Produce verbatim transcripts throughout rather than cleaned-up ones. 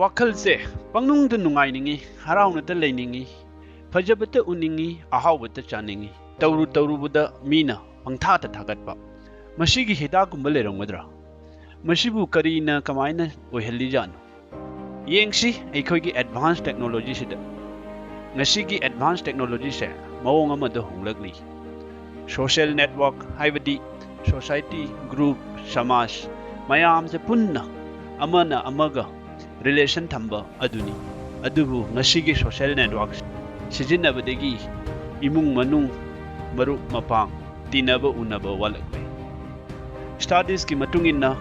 ꯋꯥꯈꯜꯁꯦ ꯄꯪꯅꯨꯡꯗ ꯅꯨꯡꯉꯥꯏꯅꯤꯡꯏ, ꯍꯔꯥꯎꯅꯇ ꯂꯩꯅꯤꯡꯏ, ꯐꯖꯕꯇ ꯎꯅꯤꯡꯏ, ꯑꯍꯥꯎꯕꯇ ꯆꯥꯅꯤꯡꯏ, ꯇꯧꯔꯨ ꯇꯧꯔꯨꯕꯗ ꯃꯤꯅ ꯄꯪꯊꯥꯗ ꯊꯥꯒꯠꯄ꯫ ꯃꯁꯤꯒꯤ ꯍꯤꯗꯥꯛꯀꯨꯝꯕ ꯂꯩꯔꯝꯒꯗ꯭ꯔꯥ? ꯃꯁꯤꯕꯨ ꯀꯔꯤꯅ ꯀꯃꯥꯏꯅ ꯑꯣꯏꯍꯜꯂꯤꯖꯥꯠꯅꯣ? ꯌꯦꯡꯁꯤ ꯑꯩꯈꯣꯏꯒꯤ ꯑꯦꯗꯚꯥꯟꯁ ꯇꯦꯛꯅꯣꯂꯣꯖꯤꯁꯤꯗ꯫ ꯉꯁꯤꯒꯤ ꯑꯦꯗꯚꯥꯟꯁ ꯇꯦꯛꯅꯣꯂꯣꯖꯤꯁꯦ ꯃꯑꯣꯡ ꯑꯃꯗ ꯍꯣꯡꯂꯛꯂꯤ꯫ ꯁꯣꯁꯤꯌꯦꯜ ꯅꯦꯠꯋꯥꯔꯛ, ꯍꯥꯏꯕꯗꯤ ꯁꯣꯁꯥꯏꯇꯤ, ꯒ꯭ꯔꯨꯞ, ꯁꯃꯥꯖ ꯃꯌꯥꯝꯁꯦ ꯄꯨꯟꯅ ꯑꯃꯅ ꯑꯃꯒ ꯔꯤꯂꯦꯁꯟ ꯊꯝꯕ ꯑꯗꯨꯅꯤ꯫ ꯑꯗꯨꯕꯨ ꯉꯁꯤꯒꯤ ꯁꯣꯁꯤꯌꯦꯜ ꯅꯦꯠꯋꯥꯔꯛ ꯁꯤꯖꯤꯟꯅꯕꯗꯒꯤ ꯏꯃꯨꯡ ꯃꯅꯨꯡ, ꯃꯔꯨꯞ ꯃꯄꯥꯡ, ꯇꯤꯟꯅꯕ ꯎꯅꯕ ꯋꯥꯠꯂꯛꯂꯦ꯫ ꯁ꯭ꯇꯗꯤꯁꯀꯤ ꯃꯇꯨꯡ ꯏꯟꯅ,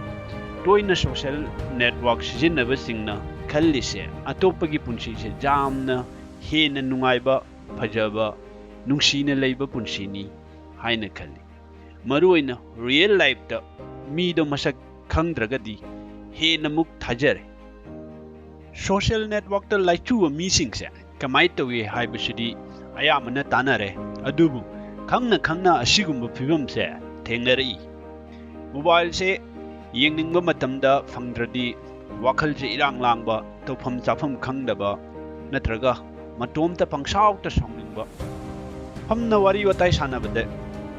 ꯇꯣꯏꯅ ꯁꯣꯁꯤꯌꯦꯜ ꯅꯦꯠꯋꯥꯔꯛ ꯁꯤꯖꯤꯟꯅꯕꯁꯤꯡꯅ ꯈꯜꯂꯤꯁꯦ ꯑꯇꯣꯞꯄꯒꯤ ꯄꯨꯟꯁꯤꯁꯦ ꯌꯥꯝꯅ ꯍꯦꯟꯅ ꯅꯨꯡꯉꯥꯏꯕ, ꯐꯖꯕ, ꯅꯨꯡꯁꯤꯅ ꯂꯩꯕ ꯄꯨꯟꯁꯤꯅꯤ ꯍꯥꯏꯅ ꯈꯜꯂꯤ꯫ ꯃꯔꯨꯑꯣꯏꯅ ꯔꯤꯌꯦꯜ ꯂꯥꯏꯐꯇ ꯃꯤꯗꯣ ꯃꯁꯛ ꯈꯪꯗ꯭ꯔꯒꯗꯤ ꯍꯦꯟꯅ ꯑꯃꯨꯛ ꯊꯥꯖꯔꯦ꯫ ꯁꯣꯁꯤꯌꯦꯜ ꯅꯦꯠꯋꯥꯔꯛꯇ ꯂꯥꯏꯆꯨꯕ ꯃꯤꯁꯤꯡꯁꯦ ꯀꯃꯥꯏꯅ ꯇꯧꯏ ꯍꯥꯏꯕꯁꯤꯗꯤ ꯑꯌꯥꯝꯕꯅ ꯇꯥꯟꯅꯔꯦ꯫ ꯑꯗꯨꯕꯨ ꯈꯪꯅ ꯈꯪꯅ ꯑꯁꯤꯒꯨꯝꯕ ꯐꯤꯕꯝꯁꯦ ꯊꯦꯡꯅꯔꯛꯏ꯫ ꯃꯣꯕꯥꯏꯜꯁꯦ ꯌꯦꯡꯅꯤꯡꯕ ꯃꯇꯝꯗ ꯐꯪꯗ꯭ꯔꯗꯤ ꯋꯥꯈꯜꯁꯦ ꯏꯔꯥꯡ ꯂꯥꯡꯕ, ꯇꯧꯐꯝ ꯆꯥꯐꯝ ꯈꯪꯗꯕ, ꯅꯠꯇ꯭ꯔꯒ ꯃꯇꯣꯝꯇ ꯄꯪꯁꯥꯎꯇ ꯁꯥꯎꯅꯤꯡꯕ, ꯐꯝꯅ ꯋꯥꯔꯤ ꯋꯥꯇꯥꯏ ꯁꯥꯟꯅꯕꯗ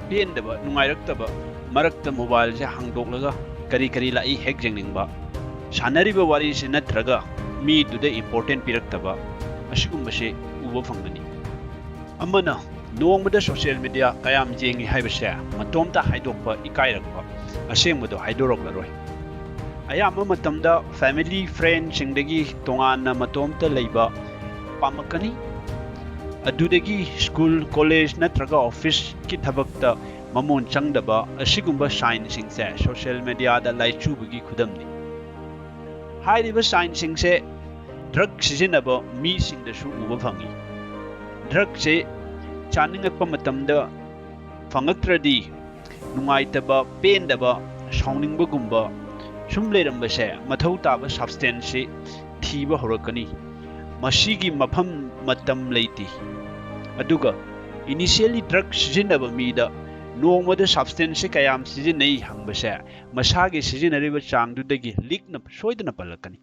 ꯄꯦꯟꯗꯕ, ꯅꯨꯡꯉꯥꯏꯔꯛꯇꯕ, ꯃꯔꯛꯇ ꯃꯣꯕꯥꯏꯜꯁꯦ ꯍꯥꯡꯗꯣꯛꯂꯒ ꯀꯔꯤ ꯀꯔꯤ ꯂꯥꯛꯏ ꯍꯦꯛ ꯌꯦꯡꯅꯤꯡꯕ, ꯁꯥꯟꯅꯔꯤꯕ ꯋꯥꯔꯤꯁꯦ ꯅꯠꯇ꯭ꯔꯒ ꯃꯤꯗꯨꯗ ꯏꯝꯄꯣꯔꯇꯦꯟ ꯄꯤꯔꯛꯇꯕ, ꯑꯁꯤꯒꯨꯝꯕꯁꯦ ꯎꯕ ꯐꯪꯒꯅꯤ꯫ ꯑꯃꯅ ꯅꯣꯡꯃꯗ ꯁꯣꯁꯤꯌꯦꯜ ꯃꯤꯗꯤꯌꯥ ꯀꯌꯥꯝ ꯌꯦꯡꯉꯤ ꯍꯥꯏꯕꯁꯦ ꯃꯇꯣꯝꯇ ꯍꯥꯏꯗꯣꯛꯄ ꯏꯀꯥꯏꯔꯛꯄ, ꯑꯁꯦꯡꯕꯗꯣ ꯍꯥꯏꯗꯣꯔꯛꯂꯔꯣꯏ꯫ ꯑꯌꯥꯝꯕ ꯃꯇꯝꯗ ꯐꯦꯃꯤꯂꯤ, ꯐ꯭ꯔꯦꯟꯁꯤꯡꯗꯒꯤ ꯇꯣꯉꯥꯟꯅ ꯃꯇꯣꯝꯇ ꯂꯩꯕ ꯄꯥꯝꯂꯛꯀꯅꯤ꯫ ꯑꯗꯨꯗꯒꯤ ꯁ꯭ꯀꯨꯜ, ꯀꯣꯂꯦꯖ ꯅꯠꯇ꯭ꯔꯒ ꯑꯣꯐꯤꯁꯀꯤ ꯊꯕꯛꯇ ꯃꯃꯣꯟ ꯆꯪꯗꯕ, ꯑꯁꯤꯒꯨꯝꯕ ꯁꯥꯏꯟꯁꯤꯡꯁꯦ ꯁꯣꯁꯤꯌꯦꯜ ꯃꯤꯗꯤꯌꯥꯗ ꯂꯥꯏꯆꯨꯕꯒꯤ ꯈꯨꯗꯝꯅꯤ꯫ ꯍꯥꯏꯔꯤꯕ ꯁꯥꯏꯟꯁꯤꯡꯁꯦ ꯗ꯭ꯔꯒ ꯁꯤꯖꯤꯟꯅꯕ ꯃꯤꯁꯤꯡꯗꯁꯨ ꯎꯕ ꯐꯪꯏ꯫ ꯗ꯭ꯔꯒꯁꯦ ꯆꯥꯅꯤꯡꯉꯛꯄ ꯃꯇꯝꯗ ꯐꯪꯉꯛꯇ꯭ꯔꯗꯤ ꯅꯨꯡꯉꯥꯏꯇꯕ, ꯄꯦꯟꯗꯕ, ꯁꯥꯎꯅꯤꯡꯕꯒꯨꯝꯕ ꯁꯨꯝ ꯂꯩꯔꯝꯕꯁꯦ ꯃꯊꯧ ꯇꯥꯕ ꯁꯕꯁꯇꯦꯟꯁꯁꯤ ꯊꯤꯕ ꯍꯧꯔꯛꯀꯅꯤ꯫ ꯃꯁꯤꯒꯤ ꯃꯐꯝ ꯃꯇꯝ ꯂꯩꯇꯦ꯫ ꯑꯗꯨꯒ ꯏꯅꯤꯁꯤꯌꯦꯜꯂꯤ ꯗ꯭ꯔꯒ ꯁꯤꯖꯤꯟꯅꯕ ꯃꯤꯗ ꯅꯣꯡꯃꯗ ꯁꯕꯁꯇꯦꯟꯁꯁꯤ ꯀꯌꯥꯝ ꯁꯤꯖꯤꯟꯅꯩ ꯍꯪꯕꯁꯦ ꯃꯁꯥꯒꯤ ꯁꯤꯖꯤꯟꯅꯔꯤꯕ ꯆꯥꯡꯗꯨꯗꯒꯤ ꯂꯤꯛꯅ ꯁꯣꯏꯗꯅ ꯄꯜꯂꯛꯀꯅꯤ꯫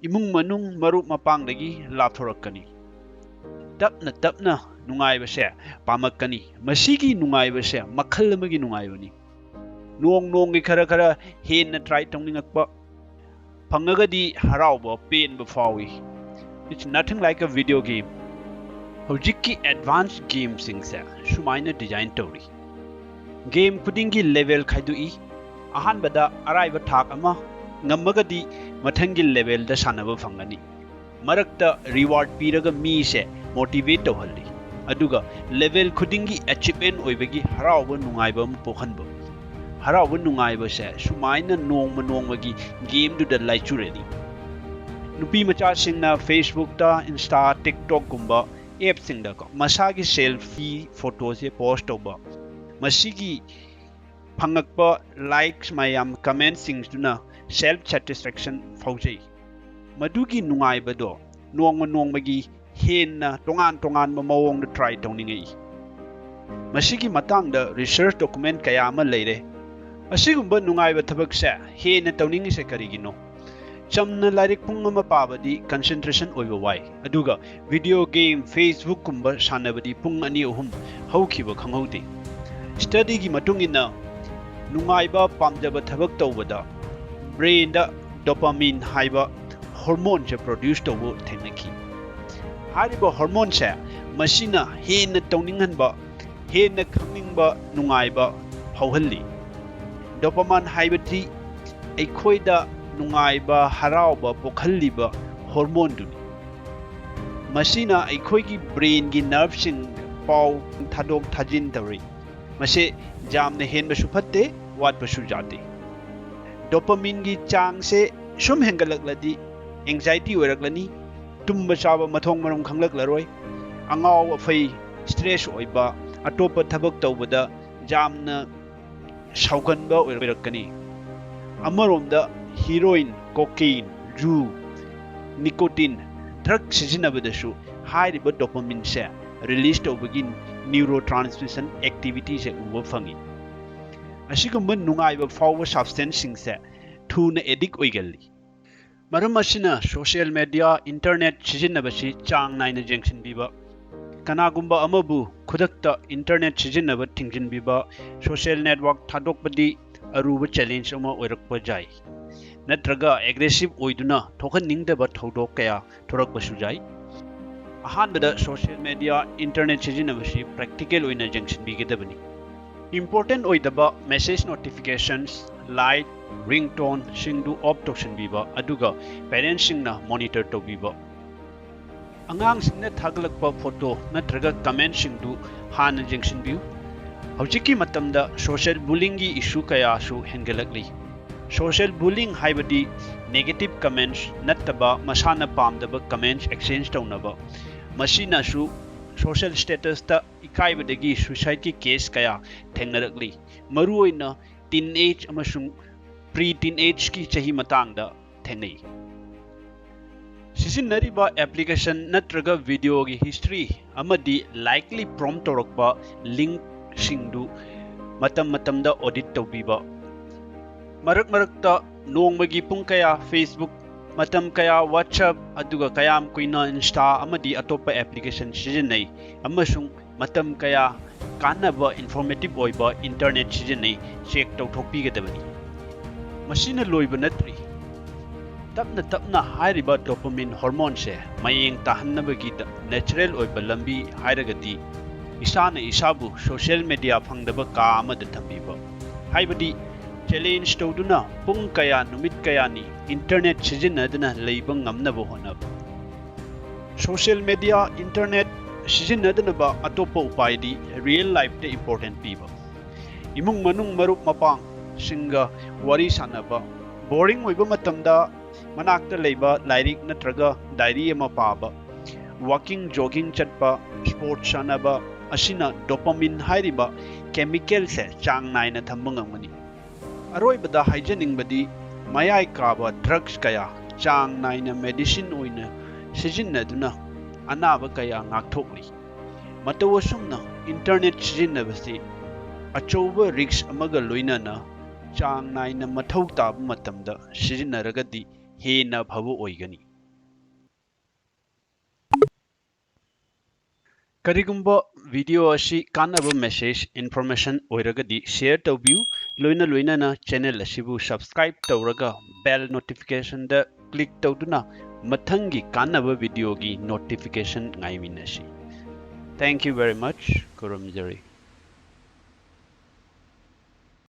ꯏꯃꯨꯡ ꯃꯅꯨꯡ ꯃꯔꯨꯞ ꯃꯄꯥꯡꯗꯒꯤ ꯂꯥꯞꯊꯣꯔꯛꯀꯅꯤ꯫ ꯇꯞꯅ ꯇꯞꯅ ꯅꯨꯡꯉꯥꯏꯕꯁꯦ ꯄꯥꯝꯂꯛꯀꯅꯤ꯫ ꯃꯁꯤꯒꯤ ꯅꯨꯡꯉꯥꯏꯕꯁꯦ ꯃꯈꯜ ꯑꯃꯒꯤ ꯅꯨꯡꯉꯥꯏꯕꯅꯤ꯫ ꯅꯣꯡ ꯅꯣꯡꯒꯤ ꯈꯔ ꯈꯔ ꯍꯦꯟꯅ ꯇ꯭ꯔꯥꯏ ꯇꯧꯅꯤꯡꯉꯛꯄ, ꯐꯪꯉꯒꯗꯤ ꯍꯔꯥꯎꯕ ꯄꯦꯟꯕ ꯐꯥꯎꯏ꯫ It's nothing like a video game. ꯍꯧꯖꯤꯛꯀꯤ ꯑꯦꯗꯚꯥꯟꯁ ꯒꯦꯝꯁꯤꯡꯁꯦ ꯁꯨꯃꯥꯏꯅ ꯗꯤꯖꯥꯏꯟ ꯇꯧꯔꯤ꯫ ꯒꯦꯝ ꯈꯨꯗꯤꯡꯒꯤ ꯂꯦꯚꯦꯜ ꯈꯥꯏꯗꯣꯛꯏ꯫ ꯑꯍꯥꯟꯕꯗ ꯑꯔꯥꯏꯕ ꯊꯥꯛ ꯑꯃ, ꯉꯝꯃꯒꯗꯤ ꯃꯊꯪꯒꯤ ꯂꯦꯚꯦꯜꯗ ꯁꯥꯟꯅꯕ ꯐꯪꯒꯅꯤ꯫ ꯃꯔꯛꯇ ꯔꯤꯋꯥꯔꯗ ꯄꯤꯔꯒ ꯃꯤꯁꯦ ꯃꯣꯇꯤꯚꯦꯠ ꯇꯧꯍꯜꯂꯤ꯫ ꯑꯗꯨꯒ ꯂꯦꯚꯦꯜ ꯈꯨꯗꯤꯡꯒꯤ ꯑꯦꯆꯤꯞꯃꯦꯟ ꯑꯣꯏꯕꯒꯤ ꯍꯔꯥꯎꯕ ꯅꯨꯡꯉꯥꯏꯕ ꯑꯃ ꯄꯣꯛꯍꯟꯕ꯫ ꯍꯔꯥꯎꯕ ꯅꯨꯡꯉꯥꯏꯕꯁꯦ ꯁꯨꯃꯥꯏꯅ ꯅꯣꯡꯃ ꯅꯣꯡꯃꯒꯤ ꯒꯦꯝꯗꯨꯗ ꯂꯥꯏꯆꯨꯔꯅꯤ꯫ ꯅꯨꯄꯤ ꯃꯆꯥꯁꯤꯡꯅ ꯐꯦꯁꯕꯨꯛꯇ, ꯏꯟꯁꯇꯥ, ꯇꯤꯛꯇꯣꯛꯀꯨꯝꯕ ꯑꯦꯞꯁꯤꯡꯗꯀꯣ ꯃꯁꯥꯒꯤ ꯁꯦꯜꯐꯤ ꯐꯣꯇꯣꯁꯦ ꯄꯣꯁ ꯇꯧꯕ, ꯃꯁꯤꯒꯤ ꯐꯪꯉꯛꯄ ꯂꯥꯏꯛꯁ ꯃꯌꯥꯝ, ꯀꯃꯦꯟꯁꯤꯡꯗꯨꯅ ꯁꯦꯜꯐ ꯁꯦꯇꯤꯁꯐꯦꯛꯁꯟ ꯐꯥꯎꯖꯩ꯫ ꯃꯗꯨꯒꯤ ꯅꯨꯡꯉꯥꯏꯕꯗꯣ ꯅꯣꯡꯃ ꯅꯣꯡꯃꯒꯤ ꯍꯦꯟꯅ ꯇꯣꯉꯥꯟ ꯇꯣꯉꯥꯟꯕ ꯃꯑꯣꯡꯗ ꯇ꯭ꯔꯥꯏ ꯇꯧꯅꯤꯡꯉꯛꯏ꯫ ꯃꯁꯤꯒꯤ ꯃꯇꯥꯡꯗ ꯔꯤꯁꯔꯆ ꯗꯣꯀꯨꯃꯦꯟ ꯀꯌꯥ ꯑꯃ ꯂꯩꯔꯦ꯫ ꯑꯁꯤꯒꯨꯝꯕ ꯅꯨꯡꯉꯥꯏꯕ ꯊꯕꯛꯁꯦ ꯍꯦꯟꯅ ꯇꯧꯅꯤꯡꯉꯤꯁꯦ ꯀꯔꯤꯒꯤꯅꯣ? ꯆꯝꯅ ꯂꯥꯏꯔꯤꯛ ꯄꯨꯡ ꯑꯃ ꯄꯥꯕꯗꯤ ꯀꯟꯁꯦꯟꯇ꯭ꯔꯦꯁꯟ ꯑꯣꯏꯕ ꯋꯥꯏ, ꯑꯗꯨꯒ ꯚꯤꯗꯤꯑꯣ ꯒꯦꯝ, ꯐꯦꯁꯕꯨꯛꯀꯨꯝꯕ ꯁꯥꯟꯅꯕꯗꯤ ꯄꯨꯡ ꯑꯅꯤ ꯑꯍꯨꯝ ꯍꯧꯈꯤꯕ ꯈꯪꯍꯧꯗꯦ꯫ ꯁ꯭ꯇꯗꯤꯒꯤ ꯃꯇꯨꯡ ꯏꯟꯅ, ꯅꯨꯡꯉꯥꯏꯕ, ꯄꯥꯝꯖꯕ ꯊꯕꯛ ꯇꯧꯕꯗ ꯕ꯭ꯔꯦꯟꯗ ꯗꯣꯄꯥꯃꯤꯟ ꯍꯥꯏꯕ ꯍꯣꯔꯃꯣꯟꯁꯦ ꯄ꯭ꯔꯣꯗ꯭ꯌꯨꯁ ꯇꯧꯕ ꯊꯦꯡꯅꯈꯤ꯫ ꯍꯥꯏꯔꯤꯕ ꯍꯣꯔꯃꯣꯟꯁꯦ, ꯃꯁꯤꯅ ꯍꯦꯟꯅ ꯇꯧꯅꯤꯡꯍꯟꯕ, ꯍꯦꯟꯅ ꯈꯪꯅꯤꯡꯕ, ꯅꯨꯡꯉꯥꯏꯕ ꯐꯥꯎꯍꯜꯂꯤ꯫ ꯗꯣꯄꯥꯃꯥꯏꯟ ꯍꯥꯏꯕꯗꯤ ꯑꯩꯈꯣꯏꯗ ꯅꯨꯡꯉꯥꯏꯕ, ꯍꯔꯥꯎꯕ ꯄꯣꯛꯍꯜꯂꯤꯕ ꯍꯣꯔꯃꯣꯟꯗꯨꯅꯤ꯫ ꯃꯁꯤꯅ ꯑꯩꯈꯣꯏꯒꯤ ꯕ꯭ꯔꯦꯟꯒꯤ ꯅꯔꯚꯁꯤꯡ ꯄꯥꯎ ꯊꯥꯗꯣꯛ ꯊꯥꯖꯤꯟ ꯇꯧꯔꯤ꯫ ꯃꯁꯤ ꯌꯥꯝꯅ ꯍꯦꯟꯕꯁꯨ ꯐꯠꯇꯦ, ꯋꯥꯠꯄꯁꯨ ꯌꯥꯗꯦ꯫ ꯗꯣꯄꯥꯃꯤꯟꯒꯤ ꯆꯥꯡꯁꯦ ꯁꯨꯝ ꯍꯦꯟꯒꯠꯂꯛꯂꯗꯤ ꯑꯦꯡꯖꯥꯏꯇꯤ ꯑꯣꯏꯔꯛꯂꯅꯤ, ꯇꯨꯝꯕ ꯆꯥꯕ ꯃꯊꯣꯡ ꯃꯔꯝ ꯈꯪꯂꯛꯂꯔꯣꯏ, ꯑꯉꯥꯎ ꯑꯐꯩ, ꯁ꯭ꯇ꯭ꯔꯦꯁ ꯑꯣꯏꯕ, ꯑꯇꯣꯞꯄ ꯊꯕꯛ ꯇꯧꯕꯗ ꯌꯥꯝꯅ ꯁꯥꯎꯒꯟꯕ ꯑꯣꯏꯔꯛꯀꯅꯤ꯫ ꯑꯃꯔꯣꯝꯗ ꯍꯤꯔꯣꯏꯟ, ꯀꯣꯀꯦꯟ, ꯖꯨ, ꯅꯤꯀꯣꯇꯤꯟ, ꯗ꯭ꯔꯒ ꯁꯤꯖꯤꯟꯅꯕꯗꯁꯨ ꯍꯥꯏꯔꯤꯕ ꯗꯣꯄꯥꯃꯤꯟꯁꯦ ꯔꯤꯂꯤꯁ ꯇꯧꯕꯒꯤ ꯅ꯭ꯌꯨꯔꯣ ꯇ꯭ꯔꯥꯟꯁꯃꯤꯁꯟ ꯑꯦꯛꯇꯤꯚꯤꯇꯤꯁꯦ ꯎꯕ ꯐꯪꯉꯤ꯫ ꯑꯁꯤꯒꯨꯝꯕ ꯅꯨꯡꯉꯥꯏꯕ ꯐꯥꯎꯕ ꯁꯕꯁꯇꯦꯟꯁꯁꯤꯡꯁꯦ ꯊꯨꯅ ꯑꯦꯗꯤꯛ ꯑꯣꯏꯒꯜꯂꯤ꯫ ꯃꯔꯝ ꯑꯁꯤꯅ social media, internet ꯁꯤꯖꯤꯟꯅꯕꯁꯤ ꯆꯥꯡ ꯅꯥꯏꯅ ꯌꯦꯡꯁꯤꯟꯕꯤꯕ, ꯀꯅꯥꯒꯨꯝꯕ ꯑꯃꯕꯨ ꯈꯨꯗꯛꯇ internet ꯁꯤꯖꯤꯟꯅꯕ ꯊꯤꯡꯖꯤꯟꯕꯤꯕ, social network ꯊꯥꯗꯣꯛꯄꯗꯤ ꯑꯔꯨꯕ challenge ꯑꯃ ꯑꯣꯏꯔꯛꯄ ꯌꯥꯏ꯫ ꯅꯠꯇ꯭ꯔꯒ aggressive ꯑꯣꯏꯗꯨꯅ ꯊꯣꯛꯍꯟꯅꯤꯡꯗꯕ ꯊꯧꯗꯣꯛ ꯀꯌꯥ ꯊꯣꯔꯛꯄꯁꯨ ꯌꯥꯏ꯫ ꯑꯍꯥꯟꯕꯗ social media, internet ꯁꯤꯖꯤꯟꯅꯕꯁꯤ practical ꯑꯣꯏꯅ ꯌꯦꯡꯁꯤꯟꯕꯤꯒꯗꯕꯅꯤ꯫ Important ꯑꯣꯏꯗꯕ message notifications, light, ringtone ꯁꯤꯡꯗꯨ off ꯇꯧꯁꯤꯟꯕꯤꯕ, ꯑꯗꯨꯒ parents ꯁꯤꯡꯅ monitor ꯇꯧꯕꯤꯕ꯫ ꯑꯉꯥꯡꯁꯤꯡꯅ ꯊꯥꯒꯠꯂꯛꯄ photo ꯅꯠꯇ꯭ꯔꯒ comment ꯁꯤꯡꯗꯨ ꯍꯥꯟꯅ ꯌꯦꯡꯁꯤꯟꯕꯤꯌꯨ꯫ ꯍꯧꯖꯤꯛꯀꯤ ꯃꯇꯝꯗ social bullying ꯒꯤ issue ꯀꯌꯥꯁꯨ ꯍꯦꯟꯒꯠꯂꯛꯂꯤ꯫ Social bullying ꯍꯥꯏꯕꯗꯤ negative comments ꯅꯠꯇꯕ ꯃꯁꯥꯅ ꯄꯥꯝꯗꯕ comments exchange ꯇꯧꯅꯕ꯫ ꯃꯁꯤꯅꯁꯨ social status ꯇ ꯏꯀꯥꯏꯕꯗꯒꯤ suicide ꯀꯤ case ꯀꯌꯥ ꯊꯦꯡꯅꯔꯛꯂꯤ꯫ ꯃꯔꯨꯑꯣꯏꯅ teenage ꯑꯃꯁꯨꯡ pre teenage ꯀꯤ ꯆꯍꯤ ꯃꯇꯥꯡꯗ ꯊꯦꯡꯅꯩ꯫ ꯁꯤꯖꯤꯟꯅꯔꯤꯕ application ꯅꯠꯇ꯭ꯔꯒ video ꯒꯤ history ꯑꯃꯗꯤ likely prompt ꯇꯧꯔꯛꯄ link ꯁꯤꯡꯗꯨ ꯃꯇꯝ ꯃꯇꯝꯗ audit ꯇꯧꯕꯤꯕ꯫ ꯃꯔꯛ ꯃꯔꯛꯇ ꯅꯣꯡꯃꯒꯤ ꯄꯨꯡ ꯀꯌꯥ Facebook, ꯃꯇꯝ ꯀꯌꯥ WhatsApp, ꯑꯗꯨꯒ ꯀꯌꯥꯝ ꯀꯨꯏꯅ Insta ꯑꯃꯗꯤ ꯑꯇꯣꯞꯄ application ꯁꯤꯖꯤꯟꯅꯩ ꯑꯃꯁꯨꯡ ꯃꯇꯝ ꯀꯌꯥ ꯀꯥꯟꯅꯕ informative ꯑꯣꯏꯕ internet ꯁꯤꯖꯤꯟꯅꯩ check ꯇꯧꯊꯣꯛꯄꯤꯒꯗꯕꯅꯤ꯫ ꯃꯁꯤꯅ ꯂꯣꯏꯕ ꯅꯠꯇ꯭ꯔꯤ꯫ ꯇꯞꯅ ꯇꯞꯅ ꯍꯥꯏꯔꯤꯕ dopamine hormone ꯁꯦ ꯃꯌꯦꯡ ꯇꯥꯍꯟꯅꯕꯒꯤ natural ꯑꯣꯏꯕ ꯂꯝꯕꯤ ꯍꯥꯏꯔꯒꯗꯤ ꯏꯁꯥꯅ ꯏꯁꯥꯕꯨ social media ꯐꯪꯗꯕ ꯀꯥ ꯑꯃꯗ ꯊꯝꯕꯤꯕ, ꯍꯥꯏꯕꯗꯤ challenge ꯇꯧꯗꯨꯅ ꯄꯨꯡ ꯀꯌꯥ ꯅꯨꯃꯤꯠ ꯀꯌꯥꯅꯤ internet ꯁꯤꯖꯤꯟꯅꯗꯅ ꯂꯩꯕ ꯉꯝꯅꯕ ꯍꯣꯠꯅꯕ꯫ Social media, internet ꯁꯤꯖꯤꯟꯅꯗꯅꯕ ꯑꯇꯣꯞꯄ ꯎꯄꯥꯏꯗꯤ real life ꯇ important ꯄꯤꯕ꯫ ꯏꯃꯨꯡ ꯃꯅꯨꯡ ꯃꯔꯨꯞ ꯃꯄꯥꯡꯁꯤꯡꯒ ꯋꯥꯔꯤ ꯁꯥꯟꯅꯕ, boring ꯑꯣꯏꯕ ꯃꯇꯝꯗ ꯃꯅꯥꯛꯇ ꯂꯩꯕ ꯂꯥꯏꯔꯤꯛ ꯅꯠꯇ꯭ꯔꯒ diary ꯑꯃ ꯄꯥꯕ, walking, jogging ꯆꯠꯄ, sports ꯁꯥꯟꯅꯕ ꯑꯁꯤꯅ dopamine ꯍꯥꯏꯔꯤꯕ chemical ꯁꯦ ꯆꯥꯡ ꯅꯥꯏꯅ ꯊꯝꯕ ꯉꯝꯒꯅꯤ꯫ ꯑꯔꯣꯏꯕꯗ ꯍꯥꯏꯖꯅꯤꯡꯕꯗꯤ ꯃꯌꯥꯏ ꯀꯥꯕ drugs ꯀꯌꯥ ꯆꯥꯡ ꯅꯥꯏꯅ medicine ꯑꯣꯏꯅ ꯁꯤꯖꯤꯟꯅꯗꯨꯅ ꯑꯅꯥꯕ ꯀꯌꯥ ꯉꯥꯛꯊꯣꯛꯂꯤ꯫ ꯃꯇꯧ ꯑꯁꯨꯝꯅ internet ꯁꯤꯖꯤꯟꯅꯕꯁꯤ ꯑꯆꯧꯕ risk ꯑꯃꯒ ꯂꯣꯏꯅꯅ ꯆꯥꯡ ꯅꯥꯏꯅ ꯃꯊꯧ ꯇꯥꯕ ꯃꯇꯝꯗ ꯁꯤꯖꯤꯟꯅꯔꯒꯗꯤ ꯍꯦꯟꯅ ꯐꯕ ꯑꯣꯏꯒꯅꯤ꯫ ꯀꯔꯤꯒꯨꯝꯕ video ꯑꯁꯤ ꯀꯥꯟꯅꯕ message, information ꯑꯣꯏꯔꯒꯗꯤ share ꯇꯧꯕꯤꯌꯨ꯫ ꯂꯣꯏꯅ ꯂꯣꯏꯅꯅ channel ꯑꯁꯤꯕꯨ subscribe ꯇꯧꯔꯒ bell notificationꯗ click ꯇꯧꯗꯨꯅ ꯃꯊꯪꯒꯤ ꯀꯥꯟꯅꯕ videoꯒꯤ notification ꯉꯥꯏꯃꯤꯟꯅꯁꯤ꯫ Thank you very much꯫ ꯈꯨꯔꯨꯝꯖꯔꯤ꯫